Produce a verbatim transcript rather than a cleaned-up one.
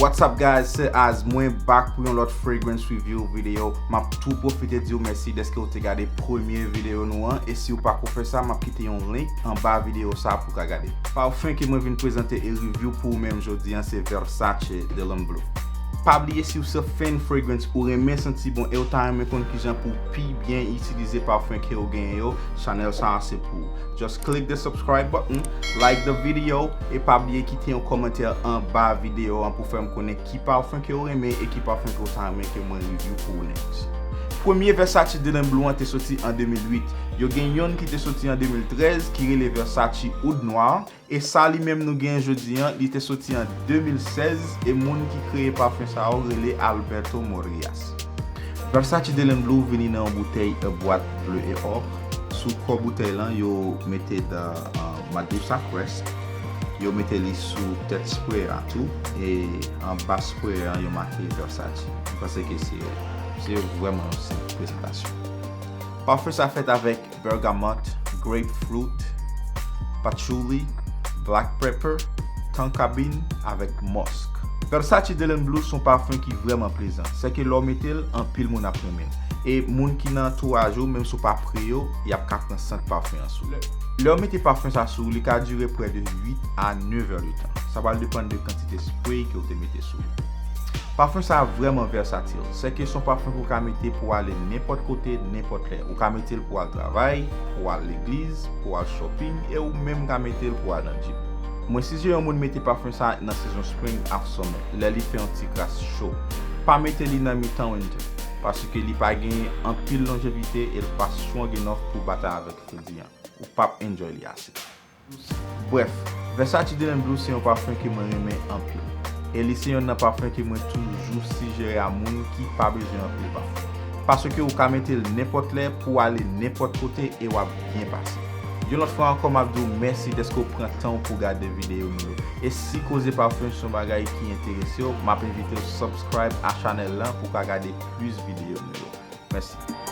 What's up guys, se Az, mwen back pou yon lòt fragrance review video. M ap tou pwofite di w mèsi dèske w te gade premye videyo nou an, e si w pako fè sa, m ap kite yon link anba videyo sa pou w ka gade. Pafen ke mwen vin prezante e review pou ou menm jodi an se Versace Dylan Blue. Pa bliye, si w se fan fragrance, ou renmen santi bon e w ta renmen konn kijan pou w pi byen itilize pafen ke w genyen yo, chanèl sa a se pou ou. Just click the subscribe button, like the video, e pa bliye kite yon kòmantè anba videyo an pou fè m konnen ki pafen ke w renmen e ki pafen ke w ta renmen ke mwen review pou ou next. Premye Versace Dylan Blue an te soti an de mil uit. Yo gen yonn ki te soti an de mil trèz ki rele Versace Oud Noir, e sa li menm nou genyen jodi an, li te soti an de mil sèz, e moun ki kreye pafen sa yo rele Alberto Morillas. Versace Dylan Blue vini nan yon boutèy, e, bwat ble e or. Sou kò boutèy lan, yo mete the, uh, Medusa crest. Yo mete li sou tèt spray a tou. E anba spray an, yo make Versace. Mwen panse ke se, se vrèman yon senp prezantasyon. Pafen sa fèt avèk bergamot, grapefruit, patchouli, black pepper, tonka bean avèk musk. Versace Dylan Blue se yon pafen ki vrèman plezan. Sèke lè w mete l, anpil moun ap renmen l. E moun ki nan antouraj ou, menm si w pa pre yo, y ap ka pran sant pafen an sou li. Lè w mete pafen sa sou ou, li ka dire prè de uit a nèf è de tan. Sa pral depann de kantite spray ke w te mete sou ou. Pafen sa vrèman vèsatil. Sèke se yon pafen ke w ka mete pou w ale nenpòt kote, nenpòt lè. Ou ka mete l pou w al travay, pou w al legliz, pou w al shopping, e ou menm ka mete l pou w al nan gym. Mwen sijere yon moun mete pafen sa nan sezon spring ak summer, lè li fè yon ti kras cho. Pa mete li nan mitan winter, paske li pa genyen anpil lonjevite e l pa strong enough pou batay avèk fredi an. Ou p ap enjoy li ase. Brèf, Versace Dylan Blue se yon pafen ke mwen renmen anpil. E li se yonn nan pafen ke mwen toujou sijere a moun ki pa bezwen anpil pafen. Paske ou ka mete l nenpòt lè pou w ale nenpòt kote e w ap byen pase. Yon lòt fwa ankò, m ap di w mèsi dèske w pran tan w pou w gade videyo nou yo. E si koze pafen se yon bagay ki enterese w, m ap envite w subscribe a chanèl lan pou w ka gade plis videyo nou yo. Mèsi.